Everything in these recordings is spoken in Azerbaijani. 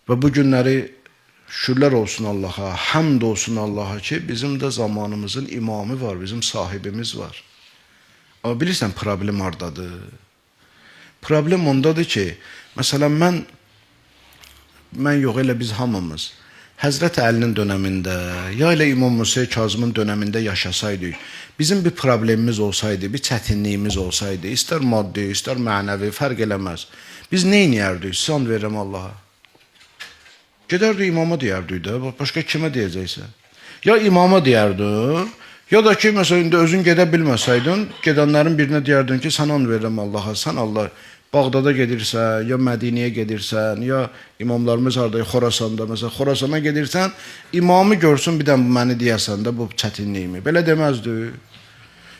Və bu günləri şükürlər olsun Allaha, həmd olsun Allaha ki, bizim də zamanımızın imamı var, bizim sahibimiz var. Amma bilirsən problem hardadır? Problem ondadır ki, məsələn mən yox, elə biz hamımız Həzrət Əlinin dönəmində, ya elə İmam Musa Kazımın dönəmində yaşasaydıq, bizim bir problemimiz olsaydı, bir çətinliyimiz olsaydı, istər maddi, istər mənəvi, fərq eləməz. Biz nə edərdik? And verirəm Allaha. Gedərdik imama deyərdik də, başqa kimə deyəcəksən? Ya imama deyərdin, ya da ki, məsələn, indi özün gedə bilməsəydin, gedənlərin birinə deyərdin ki, sən and verirəm Allaha, sən Allah Bağdada gedirsən, ya Mədinəyə gedirsən, ya imamlarımız harda, Xorasanda, məsələn, Xorasana gedirsən, imamı görsün bir də məni deyəsən də bu çətinliyimi. Belə deməzdi.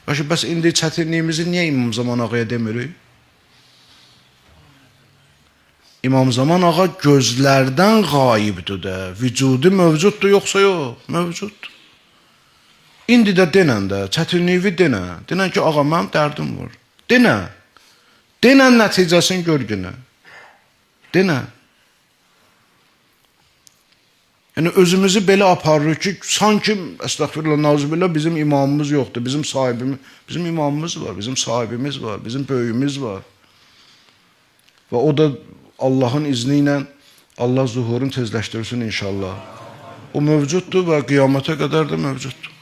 Başı, bəs indi çətinliyimizi niyə İmam Zaman ağaya demirik? İmam Zaman ağa gözlərdən qayibdir də. Vücudu mövcuddur yoxsa yox? Mövcuddur. İndi də denən də, çətinliyi denən. Denən ki, ağa mənim dərdim var. Denən. Denən nəticəsini gör günə. Denən. Yəni özümüzü belə aparırıq ki, sanki əstəğfirullah, nauzubillah bizim imamımız yoxdur, bizim sahibimiz, bizim imamımız var, bizim sahibimiz var, bizim böyüyümüz var. Və o da Allahın izni ilə Allah zuhurunu tezləşdirsin inşallah. O mövcuddur və qiyamətə qədər də mövcuddur.